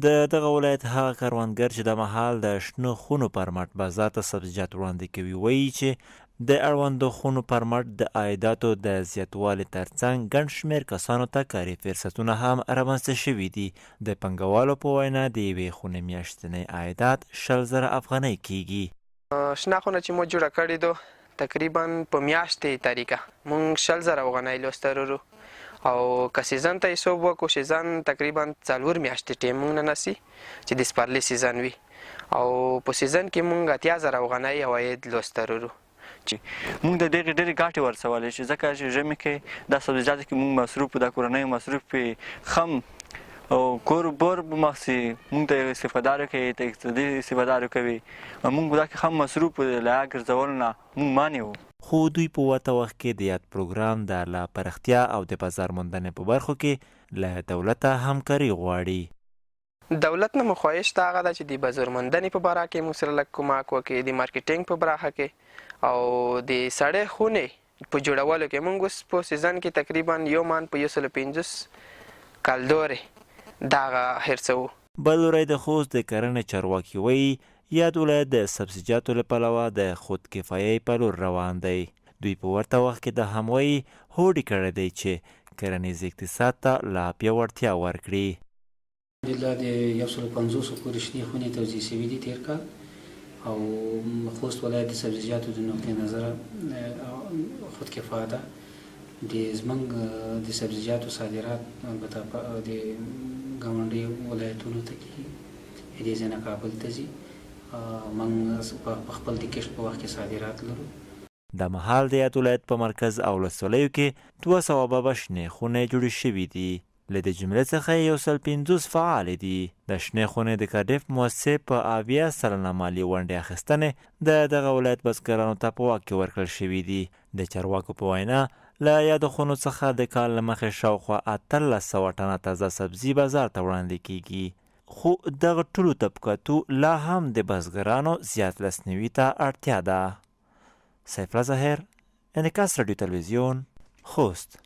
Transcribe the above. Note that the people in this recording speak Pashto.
د دغه ولایت هغه کروندګر چې دا مهال د شنو خونو پر مټ بازار ته سبزیجات وړاندې کوي وایي چې د اړوندو خونو پر مټ د عایداتو د زیاتوالي ترڅنګ ګڼ شمېر کسانو ته کاري فرصتونه هم رامنځته شوي دي. د پانګوالو په وینا د یوې خونې میاشتنی عایدات 20,000 افغانۍ کېږي. شنه خونه چې مو جوړه کړې ده تقریبا په میاشتې طریقه مونږ 20,000 افغانۍ لوس ترورو او که سیزن ته حساب وکړو، سیزن تقریبا 4 میاشتې ټیم مونږ نه نسی چې د سپرلي سیزن وي، او په سیزن کې مونږ 80,000 افغانۍ عواید لوس ترورو. چې مونږ د دغې ډېرې ګټې ورسولې شي، ځکه چې ژمي کې دا سبزیجاتو کې مونږ مصروف، دا کورنۍ مصروف وي خم او کور بور به مخ سي، مونږ ته استفاده کوي، ته اقتصادي استفاده کوي، مونږ دا کې خم مصروف لا ګرځول نه مونږ معنی وو. خو دوی په ورته وخت کې د یاد پروګرام د لا پراختیا او د بازار موندنې په برخو کې له دولته همکاري غواړي. دولت نه مو خواهش دا هغه ده چې د بازار موندنې په باره کې موږ سره لږ کومک وکړي، د مارکیټینګ په برخه کې او د سړې خونې په جوړولو کې. موږ اوس په سیزن کې تقریبا یو من په 150 کلدورې دغه هرڅوو. بل لوری د خوست د کرنې چارواکي وایي، یاد ولایت د سبزیجاتو له پلوه د خودکفایۍ په لور روان دی. دوی په ورته وخت کې دا هم وایي، هوډ یې کړی دی چې کرنیز اقتصاد ته لا پیاوړتیا ورکړي. الحمدلله د 150 پورې شنې خونې توزیع شوې دي تېر کال، او خوست ولایت د سبزیجاتو د نقطې نظره خودکفا ده. د زمونږ د سبزیجاتو صادرات البته د ګاونډیو ولایتونو ته کېږي، دې ځای نه کابل ته ځي. موږ په خپل د کښت په وخت کې صادرات لرو. دا مهال د یاد ولایت په مرکز او ولسوالیو کې 200 بابه شنې خونې جوړې شوې دي. له دې جملې څخه یې 150 فعالې دي. د شنې خونې د کارډیف موسسې په 70% مالي ونډې اخیستنې د دغه ولایت بزګرانو ته په واک کې ورکړل شوې دي. د چارواکو په وینا له یادو خونو څخه د کال له مخې شاوخوا 1800 ټنه تازه سبزي بازار ته وړاندې کېږي. خو دغه ټولو ته په کتو لا هم د بزګرانو زیات لاسنیوي ته اړتیا ده. سیف الله ظاهر، انعکاس راډیو تلویزیون، خوست.